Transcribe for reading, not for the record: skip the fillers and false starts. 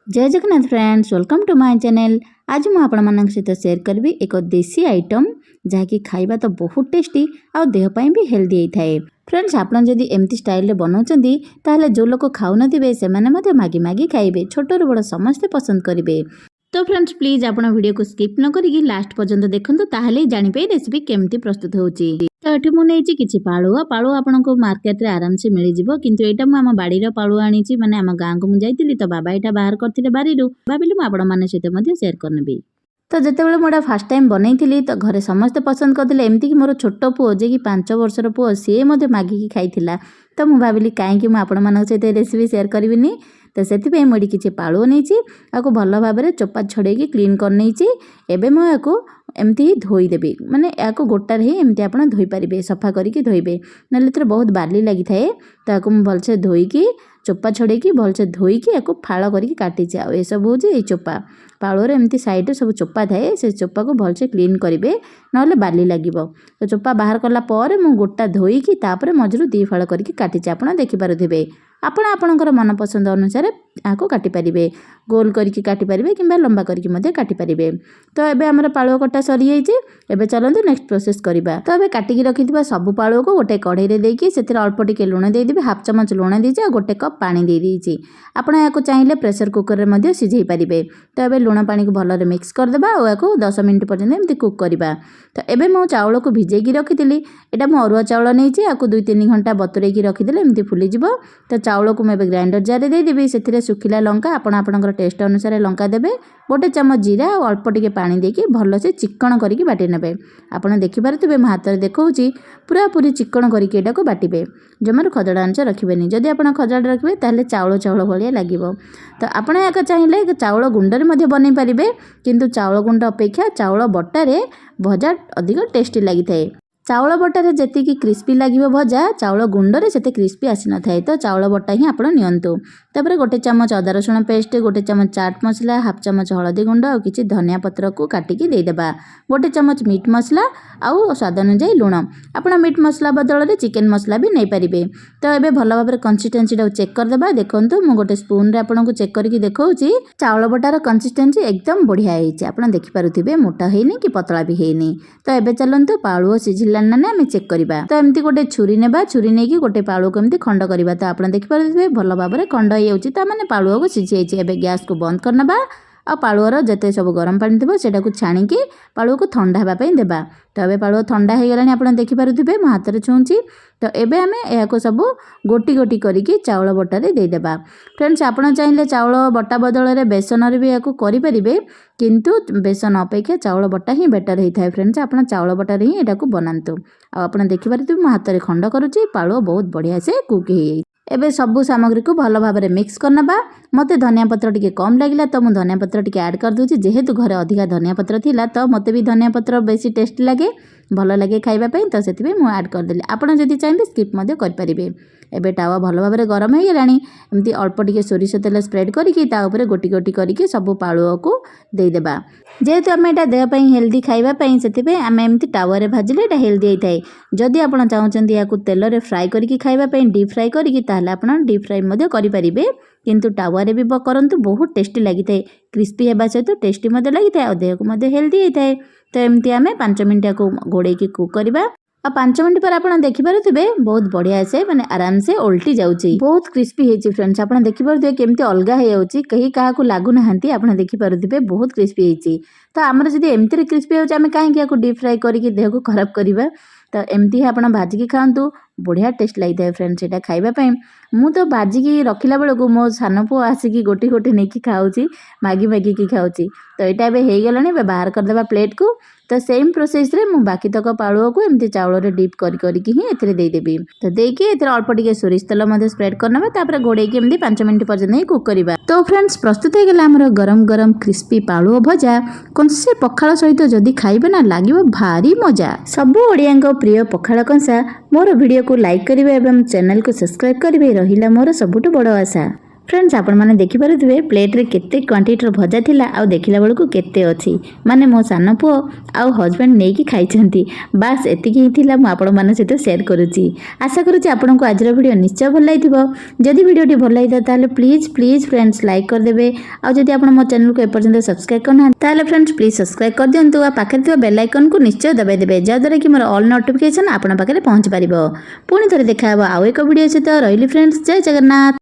Jay Jagannath friends, welcome to my channel। ଆଜି ମୁଁ ଆପଣମାନଙ୍କ ସହିତ ସେୟାର କରିବି ଏକ ଦେଶୀ ଆଇଟମ୍, ଯାହାକି ଖାଇବା ତ ବହୁତ ଟେଷ୍ଟି ଆଉ ଦେହ ପାଇଁ ବି ହେଲ୍ଦି ହେଇଥାଏ। ଫ୍ରେଣ୍ଡସ୍, ଆପଣ ଯଦି ଏମିତି ଷ୍ଟାଇଲରେ ବନାଉଛନ୍ତି, ତାହେଲେ ଯେଉଁ ଲୋକ ଖାଉନଥିବେ ସେମାନେ ମଧ୍ୟ ମାଗି ମାଗି ଖାଇବେ। ଛୋଟରୁ ବଡ଼ ସମସ୍ତେ ପସନ୍ଦ କରିବେ। ତ ଫ୍ରେଣ୍ଡସ୍, ପ୍ଲିଜ୍ ଆପଣ ଭିଡ଼ିଓକୁ ସ୍କିପ୍ ନ କରିକି ଲାଷ୍ଟ ପର୍ଯ୍ୟନ୍ତ ଦେଖନ୍ତୁ, ତାହେଲେ ଜାଣିବେ ରେସିପି କେମିତି ପ୍ରସ୍ତୁତ ହେଉଛି। ତ ଏଠି ମୁଁ ନେଇଛି କିଛି ପାଳୁଅ। ପାଳୁଅ ଆପଣଙ୍କୁ ମାର୍କେଟରେ ଆରାମସେ ମିଳିଯିବ, କିନ୍ତୁ ଏଇଟା ମୁଁ ଆମ ବାଡ଼ିର ପାଳୁଅ ଆଣିଛି। ମାନେ ଆମ ଗାଁକୁ ମୁଁ ଯାଇଥିଲି ତ ବାବା ଏଇଟା ବାହାର କରିଥିଲେ ବାରିରୁ। ଭାବିଲି ମୁଁ ଆପଣମାନଙ୍କ ସହିତ ମଧ୍ୟ ସେୟାର କରିନେବି। ତ ଯେତେବେଳେ ମୁଁ ଏଇଟା ଫାର୍ଷ୍ଟ ଟାଇମ୍ ବନେଇଥିଲି, ତ ଘରେ ସମସ୍ତେ ପସନ୍ଦ କରିଥିଲେ। ଏମିତିକି ମୋର ଛୋଟ ପୁଅ, ଯିଏକି 5 ବର୍ଷର ପୁଅ, ସିଏ ମଧ୍ୟ ମାଗିକି ଖାଇଥିଲା। ତ ମୁଁ ଭାବିଲି କାହିଁକି ମୁଁ ଆପଣମାନଙ୍କ ସହିତ ଏ ରେସିପି ସେୟାର କରିବିନି? ତ ସେଥିପାଇଁ ମୁଁ ଏଠି କିଛି ପାଳୁଅ ନେଇଛି। ଆକୁ ଭଲ ଭାବରେ ଚୋପା ଛଡ଼େଇକି କ୍ଲିନ୍ କରିନେଇଛି। ଏବେ ମୁଁ ଏହାକୁ ଏମିତି ହିଁ ଧୋଇଦେବି। ମାନେ ଏହାକୁ ଗୋଟାରେ ହିଁ ଏମିତି ଆପଣ ଧୋଇପାରିବେ, ସଫା କରିକି ଧୋଇବେ, ନହେଲେ ଏଥିରେ ବହୁତ ବାଲି ଲାଗିଥାଏ। ତ ଏହାକୁ ମୁଁ ଭଲସେ ଧୋଇକି, ଚୋପା ଛଡ଼େଇକି, ଭଲସେ ଧୋଇକି ଏହାକୁ ଫାଳ କରିକି କାଟିଛି। ଆଉ ଏସବୁ ହେଉଛି ଏଇ ଚୋପା। ପାଳୁଅରେ ଏମିତି ସାଇଡ଼୍ରେ ସବୁ ଚୋପା ଥାଏ। ସେ ଚୋପାକୁ ଭଲସେ କ୍ଲିନ୍ କରିବେ, ନହେଲେ ବାଲି ଲାଗିବ। ତ ଚୋପା ବାହାର କଲା ପରେ ମୁଁ ଗୋଟା ଧୋଇକି ତାପରେ ମଝିରୁ ଦୁଇ ଫାଳ କରିକି କାଟିଛି। ଆପଣ ଦେଖିପାରୁଥିବେ। ଆପଣ ଆପଣଙ୍କର ମନପସନ୍ଦ ଅନୁସାରେ ଏହାକୁ କାଟିପାରିବେ। ଗୋଲ କରିକି କାଟିପାରିବେ କିମ୍ବା ଲମ୍ବା କରିକି ମଧ୍ୟ କାଟିପାରିବେ। ତ ଏବେ ଆମର ପାଳୁଅ କଟା ସରିଯାଇଛି। ଏବେ ଚାଲନ୍ତୁ ନେକ୍ସଟ ପ୍ରୋସେସ୍ କରିବା। ତ ଏବେ କାଟିକି ରଖିଥିବା ସବୁ ପାଳୁଅକୁ ଗୋଟେ କଢ଼େଇରେ ଦେଇକି ସେଥିରେ ଅଳ୍ପ ଟିକେ ଲୁଣ ଦେଇଦେବେ। ହାଫ୍ ଚାମଚ ଲୁଣ ଦେଇଛି ଆଉ ଗୋଟେ କପ୍ ପାଣି ଦେଇଦେଇଛି। ଆପଣ ଏହାକୁ ଚାହିଁଲେ ପ୍ରେସର କୁକରରେ ମଧ୍ୟ ସିଝେଇ ପାରିବେ। ତ ଏବେ ଲୁଣ ପାଣିକୁ ଭଲରେ ମିକ୍ସ କରିଦେବା ଆଉ ଏହାକୁ 10 ମିନିଟ୍ ପର୍ଯ୍ୟନ୍ତ ଏମିତି କୁକ୍ କରିବା। ତ ଏବେ ମୁଁ ଚାଉଳକୁ ଭିଜେଇକି ରଖିଥିଲି। ଏଇଟା ମୁଁ ଅରୁଆ ଚାଉଳ ନେଇଛି। ଆକୁ 2-3 ଘଣ୍ଟା ବତୁରେଇକି ରଖିଦେଲେ ଏମିତି ଫୁଲିଯିବ। ତ ଚାଉଳକୁ ମୁଁ ଏବେ ଗ୍ରାଇଣ୍ଡର ଜାରରେ ଦେଇଦେବି। ସେଥିରେ ଶୁଖିଲା ଲଙ୍କା, ଆପଣ ଆପଣଙ୍କର ଟେଷ୍ଟ ଅନୁସାରେ ଲଙ୍କା ଦେବେ, ଗୋଟେ ଚାମଚ ଜିରା ଆଉ ଅଳ୍ପ ଟିକେ ପାଣି ଦେଇକି ଭଲସେ ଚିକ୍କଣ କରିକି ବାଟି ନେବେ। ଆପଣ ଦେଖିପାରୁଥିବେ, ମୁଁ ହାତରେ ଦେଖାଉଛି, ପୁରାପୁରି ଚିକ୍କଣ କରିକି ଏଇଟାକୁ ବାଟିବେ। ଜମାରୁ ଖଦଡ଼ା ଅଂଶ ରଖିବେନି। ଯଦି ଆପଣ ଖଦଡ଼ା ରଖିବେ, ତାହେଲେ ଚାଉଳ ଚାଉଳ ଭଳିଆ ଲାଗିବ। ତ ଆପଣ ଏହାକୁ ଚାହିଁଲେ ଚାଉଳ ଗୁଣ୍ଡରେ ମଧ୍ୟ ବନେଇ ପାରିବେ, କିନ୍ତୁ ଚାଉଳ ଗୁଣ୍ଡ ଅପେକ୍ଷା ଚାଉଳ ବଟାରେ ଭଜା ଅଧିକ ଟେଷ୍ଟି ଲାଗିଥାଏ। ଚାଉଳ ବଟାରେ ଯେତିକି କ୍ରିସ୍ପି ଲାଗିବ ଭଜା, ଚାଉଳ ଗୁଣ୍ଡରେ ସେତେ କ୍ରିସ୍ପି ଆସିନଥାଏ। ତ ଚାଉଳ ବଟା ହିଁ ଆପଣ ନିଅନ୍ତୁ। ତାପରେ ଗୋଟେ ଚାମଚ ଅଦା ରସୁଣ ପେଷ୍ଟ, ଗୋଟେ ଚାମଚ ଚାଟ୍ ମସଲା, ହାଫ୍ ଚାମଚ ହଳଦୀ ଗୁଣ୍ଡ ଆଉ କିଛି ଧନିଆ ପତ୍ରକୁ କାଟିକି ଦେଇଦେବା। ଗୋଟେ ଚାମଚ ମିଟ୍ ମସଲା ଆଉ ସ୍ୱାଦ ଅନୁଯାୟୀ ଲୁଣ। ଆପଣ ମିଟ୍ ମସଲା ବଦଳରେ ଚିକେନ୍ ମସଲା ବି ନେଇପାରିବେ। ତ ଏବେ ଭଲ ଭାବରେ କନସିଷ୍ଟେନ୍ସିଟାକୁ ଚେକ୍ କରିଦେବା। ଦେଖନ୍ତୁ, ମୁଁ ଗୋଟେ ସ୍ପୁନରେ ଆପଣଙ୍କୁ ଚେକ୍ କରିକି ଦେଖାଉଛି। ଚାଉଳ ବଟାର କନସିଷ୍ଟେନ୍ସି ଏକଦମ ବଢ଼ିଆ ହେଇଛି। ଆପଣ ଦେଖିପାରୁଥିବେ, ମୋଟା ହେଇନି କି ପତଳା ବି ହେଇନି। ତ ଏବେ ଚାଲନ୍ତୁ, ପାଳୁଅ ସିଝିଲାଣି ନା ଆମେ ଚେକ୍ କରିବା। ତ ଏମିତି ଗୋଟେ ଛୁରୀ ନେବା। ଛୁରୀ ନେଇକି ଗୋଟେ ପାଳୁଅକୁ ଏମିତି ଖଣ୍ଡ କରିବା। ତ ଆପଣ ଦେଖିପାରୁଥିବେ, ଭଲ ଭାବରେ ଖଣ୍ଡ ହେଇଯାଉଛି। ତା ମାନେ ପାଳୁଅକୁ ସିଝି ଯାଇଛି। ଏବେ ଗ୍ୟାସକୁ ବନ୍ଦ କରିନେବା ଆଉ ପାଳୁଅର ଯେତେ ସବୁ ଗରମ ପାଣି ଥିବ, ସେଇଟାକୁ ଛାଣିକି ପାଳୁଅକୁ ଥଣ୍ଡା ହେବା ପାଇଁ ଦେବା। ତ ଏବେ ପାଳୁଅ ଥଣ୍ଡା ହେଇଗଲାଣି। ଆପଣ ଦେଖିପାରୁଥିବେ, ମୁଁ ହାତରେ ଛୁଉଁଛି। ତ ଏବେ ଆମେ ଏହାକୁ ସବୁ ଗୋଟି ଗୋଟି କରିକି ଚାଉଳ ବଟାରେ ଦେଇଦେବା। ଫ୍ରେଣ୍ଡସ୍, ଆପଣ ଚାହିଁଲେ ଚାଉଳ ବଟା ବଦଳରେ ବେସନରେ ବି ଏହାକୁ କରିପାରିବେ, କିନ୍ତୁ ବେସନ ଅପେକ୍ଷା ଚାଉଳ ବଟା ହିଁ ବେଟର୍ ହେଇଥାଏ। ଫ୍ରେଣ୍ଡସ୍, ଆପଣ ଚାଉଳ ବଟାରେ ହିଁ ଏଟାକୁ ବନାନ୍ତୁ। ଆଉ ଆପଣ ଦେଖିପାରୁଥିବେ, ମୁଁ ହାତରେ ଖଣ୍ଡ କରୁଛି, ପାଳୁଅ ବହୁତ ବଢ଼ିଆ ସେ କୁକ୍ ହେଇଯାଇଛି। ଏବେ ସବୁ ସାମଗ୍ରୀକୁ ଭଲ ଭାବରେ ମିକ୍ସ କରିନେବା। ମୋତେ ଧନିଆ ପତ୍ର ଟିକେ କମ୍ ଲାଗିଲା, ତ ମୁଁ ଧନିଆ ପତ୍ର ଟିକେ ଆଡ଼୍ କରିଦେଉଛି। ଯେହେତୁ ଘରେ ଅଧିକା ଧନିଆ ପତ୍ର ଥିଲା, ତ ମୋତେ ବି ଧନିଆ ପତ୍ର ବେଶୀ ଟେଷ୍ଟ ଲାଗେ, ଭଲ ଲାଗେ ଖାଇବା ପାଇଁ। ତ ସେଥିପାଇଁ ମୁଁ ଆଡ଼୍ କରିଦେଲି। ଆପଣ ଯଦି ଚାହିଁବେ, ସ୍କିପ୍ ମଧ୍ୟ କରିପାରିବେ। ଏବେ ତାୱା ଭଲ ଭାବରେ ଗରମ ହେଇଗଲାଣି। ଏମିତି ଅଳ୍ପ ଟିକେ ସୋରିଷ ତେଲ ସ୍ପ୍ରେଡ଼୍ କରିକି ତା ଉପରେ ଗୋଟି ଗୋଟି କରିକି ସବୁ ପାଳୁଅକୁ ଦେଇଦେବା। ଯେହେତୁ ଆମେ ଏଇଟା ଦେହ ପାଇଁ ହେଲ୍ଦି ଖାଇବା ପାଇଁ, ସେଥିପାଇଁ ଆମେ ଏମିତି ତାୱାରେ ଭାଜିଲେ ଏଇଟା ହେଲ୍ଦି ହେଇଥାଏ। ଯଦି ଆପଣ ଚାହୁଁଛନ୍ତି ଏହାକୁ ତେଲରେ ଫ୍ରାଏ କରିକି ଖାଇବା ପାଇଁ, ଡିପ୍ ଫ୍ରାଏ କରିକି, ତାହେଲେ ଆପଣ ଡିପ୍ ଫ୍ରାଏ ମଧ୍ୟ କରିପାରିବେ। କିନ୍ତୁ ତାୱାରେ ବି କରନ୍ତୁ, ବହୁତ ଟେଷ୍ଟି ଲାଗିଥାଏ। କ୍ରିସ୍ପି ହେବା ସହିତ ଟେଷ୍ଟି ମଧ୍ୟ ଲାଗିଥାଏ ଆଉ ଦେହକୁ ମଧ୍ୟ ହେଲ୍ଦି ହେଇଥାଏ। ତ ଏମିତି ଆମେ 5 ମିନିଟ୍ ଏହାକୁ ଘୋଡ଼େଇକି କୁକ୍ କରିବା। ଆଉ 5 ମିନିଟ୍ ପରେ ଆପଣ ଦେଖିପାରୁଥିବେ, ବହୁତ ବଢ଼ିଆ ସେ ମାନେ ଆରାମସେ ଓଲଟି ଯାଉଛି। ବହୁତ କ୍ରିସ୍ପି ହେଇଛି ଫ୍ରେଣ୍ଡସ୍। ଆପଣ ଦେଖିପାରୁଥିବେ, କେମିତି ଅଲଗା ହେଇଯାଉଛି, କେହି କାହାକୁ ଲାଗୁନାହାନ୍ତି। ଆପଣ ଦେଖିପାରୁଥିବେ, ବହୁତ କ୍ରିସ୍ପି ହେଇଛି। ତ ଆମର ଯଦି ଏମିତିରେ କ୍ରିସ୍ପି ହେଉଛି, ଆମେ କାହିଁକି ୟାକୁ ଡିପ୍ ଫ୍ରାଏ କରିକି ଦେହକୁ ଖରାପ କରିବା? ତ ଏମିତି ହିଁ ଆପଣ ଭାଜିକି ଖାଆନ୍ତୁ, ବଢ଼ିଆ ଟେଷ୍ଟ ଲାଗିଥାଏ ଫ୍ରେଣ୍ଡସ୍ ସେଇଟା ଖାଇବା ପାଇଁ। ମୁଁ ତ ଭାଜିକି ରଖିଲା ବେଳକୁ ମୋ ସାନ ପୁଅ ଆସିକି ଗୋଟି ଗୋଟି ନେଇକି ଖାଉଛି, ମାଗି ମାଗିକି ଖାଉଛି। ତ ଏଇଟା ଏବେ ହେଇଗଲାଣି। ଏବେ ବାହାର କରିଦେବା ପ୍ଲେଟ୍କୁ। ତ ସେମ୍ ପ୍ରୋସେସ୍ରେ ମୁଁ ବାକି ତକ ପାଳୁଅକୁ ଏମିତି ଚାଉଳରେ ଡିପ୍ କରି କରିକି ହିଁ ଏଥିରେ ଦେଇଦେବି। ତ ଦେଇକି ଏଥିରେ ଅଳ୍ପ ଟିକେ ସୋରିଷ ତେଲ ମଧ୍ୟ ସ୍ପ୍ରେଡ଼୍ କରିନେବା। ତାପରେ ଘୋଡ଼େଇକି ଏମିତି 5 ମିନିଟ୍ ପର୍ଯ୍ୟନ୍ତ ହିଁ କୁକ୍ କରିବା। ତ ଫ୍ରେଣ୍ଡସ୍, ପ୍ରସ୍ତୁତ ହେଇଗଲା ଆମର ଗରମ ଗରମ କ୍ରିସ୍ପି ପାଳୁଅ ଭଜା। କଂସେ ପଖାଳ ସହିତ ଯଦି ଖାଇବେ ନା, ଲାଗିବ ଭାରି ମଜା। ସବୁ ଓଡ଼ିଆଙ୍କ ପ୍ରିୟ ପଖାଳ କଂସା। ମୋର ଭିଡ଼ିଓକୁ ଲାଇକ୍ କରିବେ ଏବଂ ଚ୍ୟାନେଲକୁ ସବସ୍କ୍ରାଇବ୍ କରିବେ, ରହିଲା ମୋର ସବୁଠୁ ବଡ଼ ଆଶା। ଫ୍ରେଣ୍ଡସ୍, ଆପଣମାନେ ଦେଖିପାରୁଥିବେ ପ୍ଲେଟ୍ରେ କେତେ କ୍ୱାଣ୍ଟିଟିର ଭଜା ଥିଲା ଆଉ ଦେଖିଲା ବେଳକୁ କେତେ ଅଛି। ମାନେ ମୋ ସାନ ପୁଅ ଆଉ ହଜବେଣ୍ଡ ନେଇକି ଖାଇଛନ୍ତି। ବାସ୍, ଏତିକି ହିଁ ଥିଲା, ମୁଁ ଆପଣମାନଙ୍କ ସହିତ ସେୟାର କରୁଛି। ଆଶା କରୁଛି ଆପଣଙ୍କୁ ଆଜିର ଭିଡ଼ିଓ ନିଶ୍ଚୟ ଭଲ ଲାଗିଥିବ। ଯଦି ଭିଡ଼ିଓଟି ଭଲ ଲାଗିଥାଏ, ତାହେଲେ ପ୍ଲିଜ୍ ପ୍ଲିଜ୍ ଫ୍ରେଣ୍ଡସ୍, ଲାଇକ୍ କରିଦେବେ। ଆଉ ଯଦି ଆପଣ ମୋ ଚ୍ୟାନେଲକୁ ଏପର୍ଯ୍ୟନ୍ତ ସବସ୍କ୍ରାଇବ୍ କରିନାହାନ୍ତି, ତାହେଲେ ଫ୍ରେଣ୍ଡସ୍, ପ୍ଲିଜ୍ ସବସ୍କ୍ରାଇବ୍ କରିଦିଅନ୍ତୁ ଆଉ ପାଖରେ ଥିବା ବେଲ୍ ଆଇକନ୍କୁ ନିଶ୍ଚୟ ଦବାଇ ଦେବେ, ଯାହାଦ୍ୱାରା କି ମୋର ଅଲ୍ ନୋଟିଫିକେସନ୍ ଆପଣଙ୍କ ପାଖରେ ପହଞ୍ଚି ପାରିବ। ପୁଣି ଥରେ ଦେଖା ହେବ ଆଉ ଏକ ଭିଡ଼ିଓ ସହିତ। ରହିଲି ଫ୍ରେଣ୍ଡସ୍, ଜୟ ଜଗନ୍ନାଥ।